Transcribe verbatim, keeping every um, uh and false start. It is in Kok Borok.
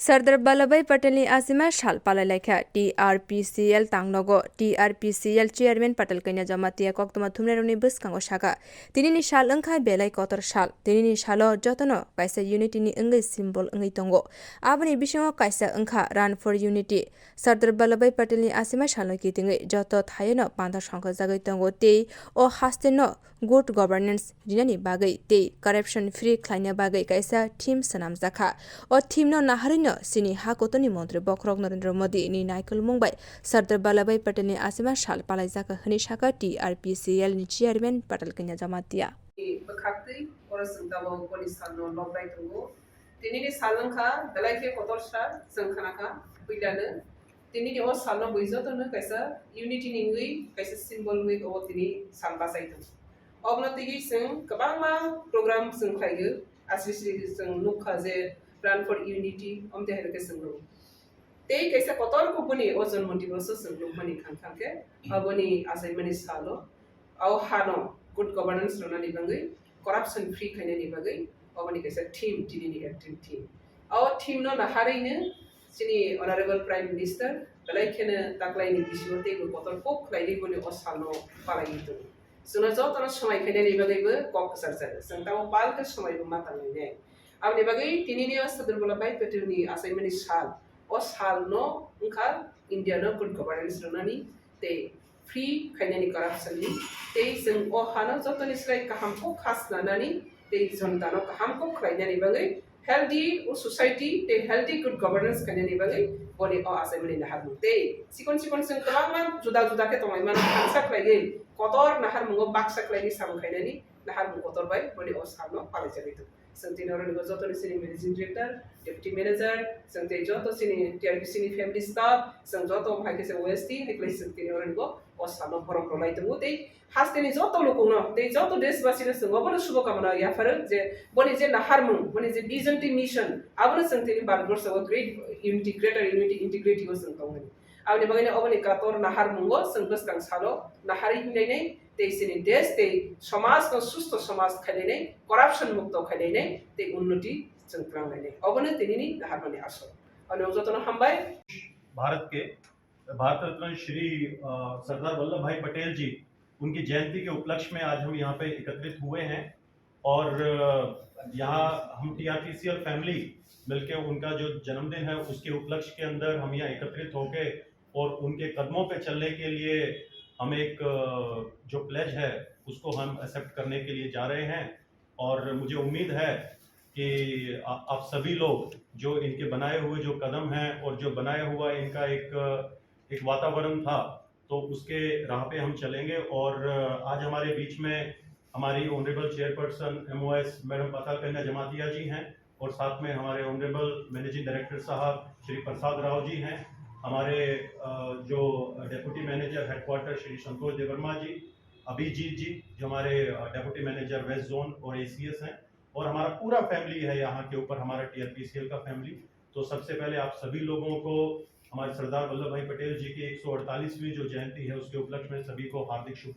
Sardar Vallabhbhai Patelni achima sal palailaikha. T R P C L tangnogo. T R P C L chairman Patel Kanya Jamatia koktwma thumnairokni bwskango sakha, tinini sal wngkha belai kotor sal. Tinini salo jotono kaisa unity ni wngwi symbol wngwi tongo. Aboni bisingo kaisa wngkha Run for Unity. Sardar Vallabhbhai Patelni achima salno kitingwi joto thayono panta songkhajagwi tongo tei o hasteno good governance rinani bagwi tei corruption free khlaina bagwi kaisa theme swnamjakha. O theme no naharwino chini ha kotorni montri bokhorok Narendra Modi ni naikolmung bai Sardar Vallabhbhai Patelni achima sal palaijakha hwnwi sakha T R P C L ni chairman Patel Kanya Jamatia. Bwkhaktwi oro chwng tabuk boni salno lob bai tongo. Tinini sal wngkha belai khe kotor sal, chwng khnakha puilano. Tinini o salno bui jotono kaisa unity ni wngwi, kaisa symbol wngwi o tini sal bachai tongo. Obono twiwi chwng kwbangma program chwng khlaio, asri sri chwng nukha je Run for Unity, omte hai khe chwng rwo. Tei kaisa kotor kubuni o jonmo diboso chwng nukmani khan khan khe aboni achaimani salo o hano good governance rwnani bagwi, corruption free khainani bagwi oboni kaisa theme, tinini active theme. O theme no naharwino chini Honorable Prime Minister belai kheno taklaini bisingo teibo kotor kok khlainai boni o salno palaiwi tongo. Chwngno jotono swmai khainani bagwibo kok kwchar jago. Chwng tamo pal khe swmaibo ma tanglainai. Aboni bagwi tinini o Sadar Vallabhbhai Patelni achaimani sal. O salno wngkha India no good governance rwnani tei free khainani corruption ni, tei chwng o hano jotoni slai kaham kok kha swnanani tei jonta no kaham kok khlainani bagwi healthy o society tei healthy good governance khainani bagwi boni o achaimani naharmung. Tei chikon chikon chwng kwbangma juda juda khe tonglaimano thansa khlaiwi kotor naharmungo baksa khlaiwi samung khainani naharmung kotor bai boni o salno palaijagwi tongo. Chwng tini oroni bo jotoni chini managing director, deputy manager, chwng tei joto chini T R P C ni family staff, chwng joto hai khe chwng O S T, hai khe chwng tini oroni bo o salno borom rwlai tongo tei hasteni joto lukungno tei joto deshbasino chwng obono shubhakamana yapharo je boni je naharmung, boni je vision tei mission, abono chwng tini Bharatborsho o great unity, greater unity, integrity o chwng tongmani. Aboni bagwino oboni kotor naharmungo chwng bwskang salo naharwi hinlainai tei chini desh tei somajno susto somaj khailainai, corruption mukto khailainai tei unnoti chwng twlanglainai. Obono tinini naharmani asol. Ani jotono hambai. Bharat के भारत रत्न श्री, अ, सरदार वल्लभ भाई पटेल जी, उनकी जयंती के उपलक्ष्य में आज हम यहाँ पे एकत्रित हुए हैं और, अ, यहाँ हम टीआरपीसीएल फैमिली मिलके उनका जो जन्मदिन है, उसके उपलक्ष्य के अंदर हम यहाँ एकत्रित होके और उनके कदमों पे चलने के लिए हम एक, अ, जो प्लेज है, उसको हम एक्सेप्ट करने के लिए जा रहे हैं। और मुझे उम्मीद है कि आ-, आप सभी लोग जो इनके बनाए हुए जो कदम हैं और जो बनाया हुआ इनका एक, एक वातावरण था, तो उसके राह पे हम चलेंगे। और आज हमारे बीच में हमारी ऑनरेबल चेयरपर्सन एमओएस मैडम पाताल कन्या जमातिया जी हैं और साथ में हमारे ऑनरेबल मैनेजिंग डायरेक्टर साहब श्री प्रसाद राव जी हैं, हमारे, अ, जो डेप्यूटी मैनेजर हेडक्वार्टर श्री संतोष देवर्मा जी, अभिजीत जी, जो हमारे, अ, डेप्यूटी मैनेजर वेस्ट जोन और एसीएस हैं, और हमारा पूरा फैमिली है यहाँ के ऊपर, हमारा टीआरपीसीएल का फैमिली। तो सबसे पहले आप सभी लोगों को हमारे सरदार वल्लभ भाई पटेल जी की एक सौ अड़तालीसवीं जो जयंती है, उसके उपलक्ष्य में सभी को हार्दिक शुभकामनाएं।